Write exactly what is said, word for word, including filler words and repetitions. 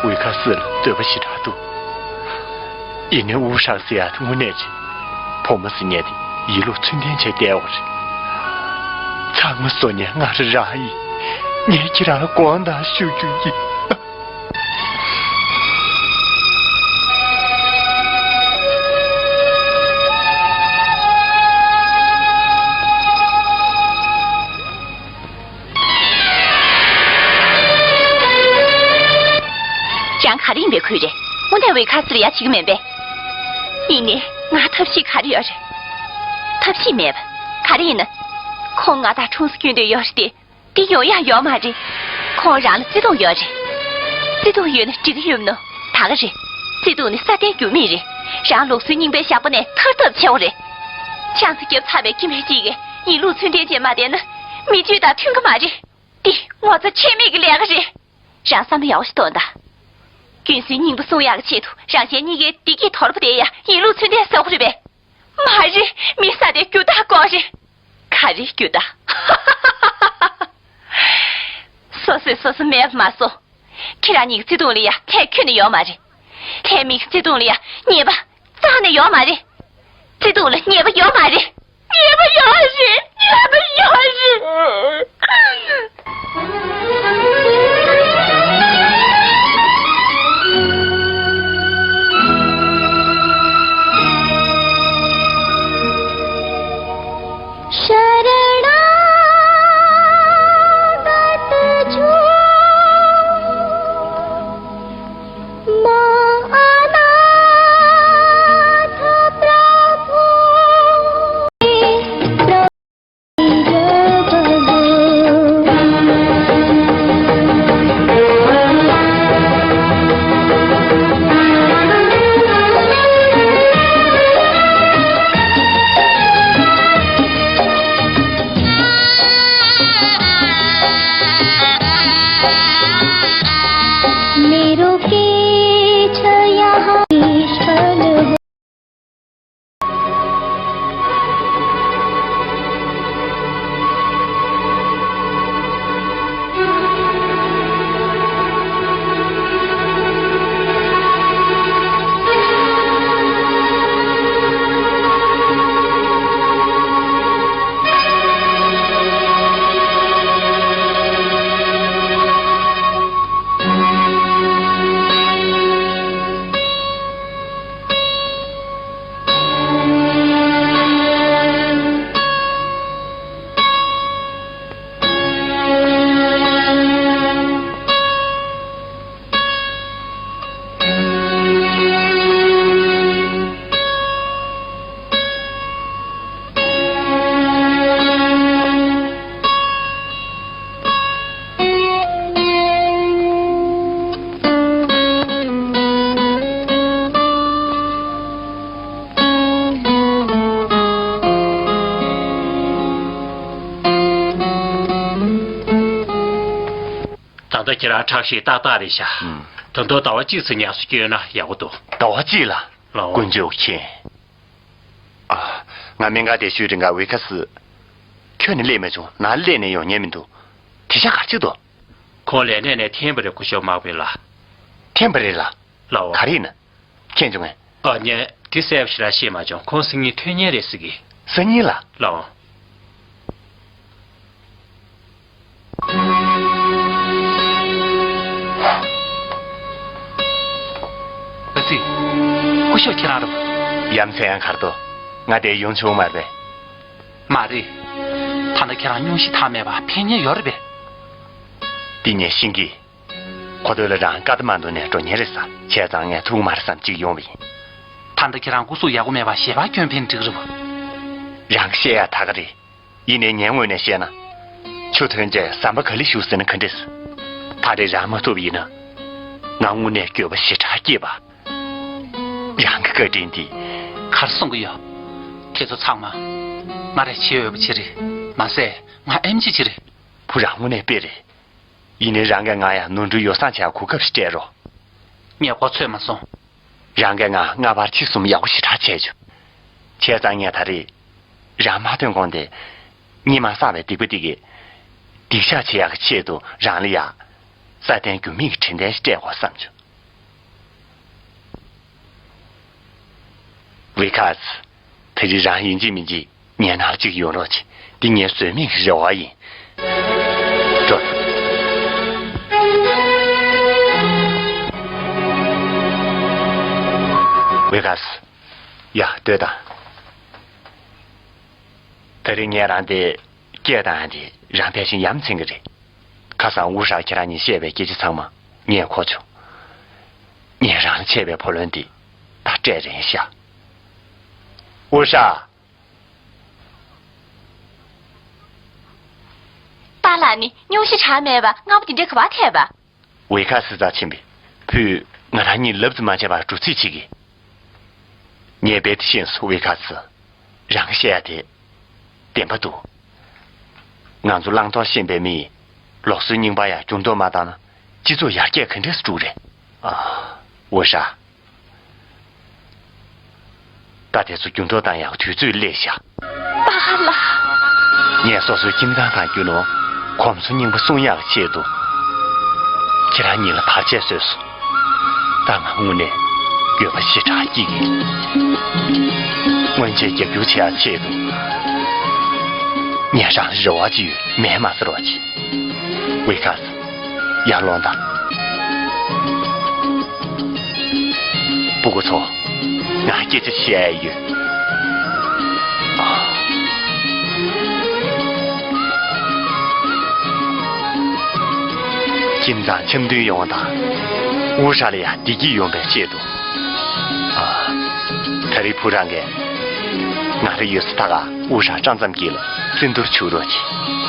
ཝེ་ཁ་སི་ལ་འདོད་པ་ཞེ་དྲག་འདུག་ཡིན་ནའི་ཝུ་ཧྲང་ཟེར་ཡ་དེ་དངོས་གནས་རེད། བུ་མོ་ཟེར་མཁན་དེ་ཡིད་བློ་ཚུལ་ལྡན་བྱས་བསྡད་ཡོད་རེད། ཚང་མ་བཟོ་མཁན་ང་རང་རང་ཡིན། ངས་ཁྱེད་རང་ལ་དགོངས་དག་ཞུ་རྒྱུ་ཡིན། ཡང་ག་རེ་ཡིན་པའི་ཁུལ་རེད། དངོས་གནས་ཝེ་ཁ་སི་ལ་ཡ་བྱེད་ཀྱི་མིན་པས། ཡིན་ནའི་ང་ཐབས་ཤེས་ག་རེ་ཡོད་རེད། ཐབས་ཤེས་མེད་པ་ག་རེ་ཡིན་ན། ཁོང་ང་དང་གྲོངས་སུ་སྐྱོན་འདོད་ཡོད་རེད་དེ། དེ་ཡོང་ཡག་ཡོད་མ་རེད། ཁོང་རང་ལ་བརྩེ་དུང་ཡོད་རེད། བརྩེ་དུང་ཡོད་ན་འགྲིག་གི་ཡོད་མ་ནོ། ད་ག་རེད། བརྩེ་དུང་ནི་སྲ་བརྟན་འགྱུར་མེད་རེད། རང་ལུགས་སྲོལ་རྙིང་པའི་ཞགས་པ་ནས་ཐར་ཐབས་བྱེད་དགོས་རེད། ཆང་ས་བརྒྱབ་ཚར་བའི་སྐྱེ་དམན་གཅིག་གིས་ཡིན་ལུགས་ཚུལ་ལྡན་བྱས་མ་བསྡད་ན། མི་ཆོས་དང་མཐུན་གི་མ་རེད། འདི་ངོ་ཚ་ཁྱད་མེད་ཀྱི་ལས་ཀ་རེད། རང་བསམ་བློ་ཡག་པོ་ཞིག་གཏོང་དང་། རྒྱུན་སྲོལ་རྙིང་པ་སྲུང་ཡག་གི་ཆེད་དུ་རང་གཞན་གཉིས་ཀའི་བདེ་སྐྱིད་དོར་པོ་དེ་ཡང་ཡིན་ལུགས་ཚུལ་ལྡན་བཟོ་དགོས་རེད་པས། མ་རེད། མི་ས་དེ་རྒྱུ་དག་དགོས་རེད། ག་རེ་རྒྱུ་དག་སོ་སོས་སོ་སོ་མེད་པ་མ་བཟོ། ཁྱེད་རང་གཉིས་ཀྱི་བརྩེ་དུང་ལ་ཡ་ལྷད་ཁྱོན་ནས་ཡོད་མ་རེད། ལྷད་མེད་ཀྱི་བརྩེ་དུང་ལ་ཡ་ཉེས་པ་རྩ་ནས་ཡོད་མ་རེད། བརྩེ་དུང་ལ་ཉེས་པ་ཡོད་མ་རེད། ཉེས་པ་ཡོད་རེད། ཉེས་པ་ཡོད་རེད། शरणागत जो मां अनाथ प्रभु। मेरो के छ यहाँ निष्फल हो। ད་ལྟ་ཁྱེད་རང་ཁྲག་ཤེད་ཏག་ཏག་རེད་ཤག་ཨུམ། ད་དུང་ཟླ་བ་གཅིག་ཙམ་ཉམས་གསོ་སྐྱོན་ན་ཡག་པོ་འདུག་ཟླ་བ་གཅིག་ལ། ལགས། དཀོན་མཆོག་མཁྱེན། ཨ། ང་སྨན་ཁང་བསྡད་ཤུལ་རིང་ག་ཝེ་ཁ་སི་ཁྱོན་ནས་སླེབས་མེད་བྱུང་། ནང་སླེབས་ནས་ཡོང་མཁན་མི་འདུག་དེ་ཤ་ག་ཅིག་འདུག་ཁོང་ལས་གནས་ནས་འཐེན་པ་རེད། སྐུ་ཞབས་མག་པའི་ལགས། འཐེན་པ་རེད་ལགས། ལགས་འོ། ག་རེ་ཡིན་ན། མཁྱེན་བྱུང་ངས། ཨ་ནི་དེ་གསལ་པོ་ཞེ་དྲག་ཤེས་མ་བྱུང་། ཁོང་སང་ཉིན་ཐོན་མཁན་རེད་ཟེར་གི། སང་ཉིན་ལ། ལགས་འོ། ཨ་ཙི། སྐུ་ཞབས་ཁྱེད་རང་རེད་པ། ཡ་མཚན་ཡང་གར་དོ། ང་དེ་ཡོང་ཆོག་མ་རེད། མ་རེད། ད་ལྟ་ཁྱེད་རང་སྙུང་གཞི་ཐག་མེད་པ་ཕན་ཉེན་ཡོད་རེད་པས། འདི་ངས་ཤེས་ཀྱི། གོ་ཐོས་ལ་རང་ཀ་ཐ་མན་དུ་ནས་འགྲོ་མཁན་རེད་ས། བྱས་ཙང་ངས་ཐུག་མ་རེད་བསམ་གཅིག་ཡོང་བ་ཡིན། ད་ལྟ་ཁྱེད་རང་སྐུ་གཟུགས་ཡག་པོ་མེད་པ་ཞལ་པར་སྐྱོན་ཕན་འགྲིག་རེད་པ། རང་གི་བཤད་ཡ་ད་ག་རེད། ཡིན་ནའི་ངའི་ངོས་ནས་བཤད་ན། ཆུ་ཐོན་རྗེས་ཟམ་པ་ག་ལེ་ཞུགས་ཟེར་ན་ག་འདྲས། ད་རེས་རང་མ་ཐུབ་ཡིན་ན། ང་དངོས་གནས་འགྱོད་པ་ཞེ་དྲག་སྐྱེས་པ། རང་གི་བཀའ་དྲིན་འདི། ག་རེ་གསུང་གི་ཡོད། དེ་ཚོ་ཚང་མ། ང་རའི་བྱེད་འོས་པ་ཅིག་རེད། མ་ཟད་ང་ཨེམ་ཆི་ཅིག་རེད། བུ་རང་དངོས་གནས་དཔེ་རེད། ཡིན་ནའི་རང་གིས་ང་ཡང་ནོར་འཁྲུལ་ཡོ་བསྲང་བྱེད་ཡ་གོ་སྐབས་ཤིག་སྤྲད་རོགས། ངས་གོ་ཚོད་མ་སོང་། རང་གིས་ང་སྔ་བར་ཕྱི་གསུམ་ཡག་པོ་ཞེ་དྲག་བྱས་བྱུང་། བྱས་ཙང་ངས་ད་རེས་རང་མ་ཐོན་གོང་དེ། སྔོན་མ་བསགས་པའི་སྡིག་པ་དེ་གིས་སྡིག་བཤགས་བྱེད་ཡག་གི་ཆེད་དུ་རང་ལ་ཡ། སྲ་བརྟན་འགྱུར་མེད་ཀྱི་དྲིན་ལན་ཞིག་སྤྲད་དགོས་བསམ་བྱུང་། ཝེ་ཁ་སི། དེ་རིང་རང་ཡིན་གཅིག་མིན་གཅིག་ངའི་ནང་ལ་གཅིག་ཡོང་རོགས་གྱིས། འདི་ངའི་ཟོལ་མེད་ཀྱི་རེ་བ་ཡིན། འགྲོ། ཝེ་ཁ་སི། ཡ། སྡོད་དང་། དེ་རིང་ངས་རང་དེ་སྐད་བཏང་ཡ་དེ་རང་ཕལ་ཆེར་ཡ་མཚན་གྱི་རེད། ཁ་སང་ཨུ་ཧྲ་ཁྱེད་རང་གཉིས་བཤད་པའི་སྐད་ཆ་ཚང་མ་ངས་གོ་བྱུང་། ངས་རང་ལ་བྱས་པའི་བུ་ལོན་དེ་ད་སྤྲད་རན་ཤག་ཨུ་ཧྲ། པཱ་ལགས་ནི་སྙུང་གཞི་དྲག་མེད་པ་སྔ་མོ་དེ་འདྲ་ག་པར་ཐད་པ། ཝེ་ཁ་སི་རྩར་ཕྱིན་པས་བུས་ང་རང་གཉིས་ལབ་ཙམ་མ་བྱས་པར་འགྲོ་རྩིས་བྱེད་ཀྱི། ངས་རྦད་དེ་ཤེས་སོང་། ཝེ་ཁ་སི། རང་བཤད་ཡ་དེ་བདེན་པ་འདུག་ང་ཚོ་བླང་དོར་ཤེས་པའི་མིས་ལུགས་སྲོལ་རྙིང་པ་ཡ་འགྱུར་ལྡོག་མ་བཏང་ན་སྤྱི་ཚོགས་ཡར་རྒྱས་ག་འདྲས་སུ་འགྲོ་གི་རེད། ཨ། ཨུ་ཧྲ། ད་དེ་ཚོ་འགྱུར་ལྡོག་བཏང་ཡག་དུས་ཚོད་སླེབས་ཤག་པཱ་ལགས། ངས་སོ་སོའི་ཁྱིམ་ཚང་དང་རྒྱུ་ནོར་གོམས་སྲོལ་རྙིང་པ་སྲུང་ཡག་ཆེད་དུ། ཁྱེད་རང་གཉིས་ལ་བར་ཆད་བཟོས་སོང་། ད་ང་དངོས་གནས་འགྱོད་པ་ཞེ་དྲག་སྐྱེ་གི། སྔོན་ཆད་རྒྱབ་སྐྱོར་བྱེད་ཡག་ཆེད་དུ། ངས་རང་ལ་རེ་བ་ཅིག་ཡོད། མེད་མ་ཟེར་བ་ཅིག་ཝེ་ཁ་སི། ཡར་ལོངས་དང་། སྤུ་གུ་ཚོ། ང་སྐད་ཆ་བཤད་ཡ་ཡོད། ཁྱིམ་ཚང་འཆམ་མཐུན་ཡོང་བ་དང་། ཨུ་ཧྲ་ལ་ཡང་བདེ་སྐྱིད་ཡོང་བའི་ཆེད་དུ། ཨ། ད་རེས་བུ་རང་གིས་ང་རང་ཡོད་ས་ད་ག་ཨུ་ཧྲ་སྤྲང་ཙམ་སྐྱེས་ལ་སེམས་ཐུར་བྱུག་རོགས་གྱིས།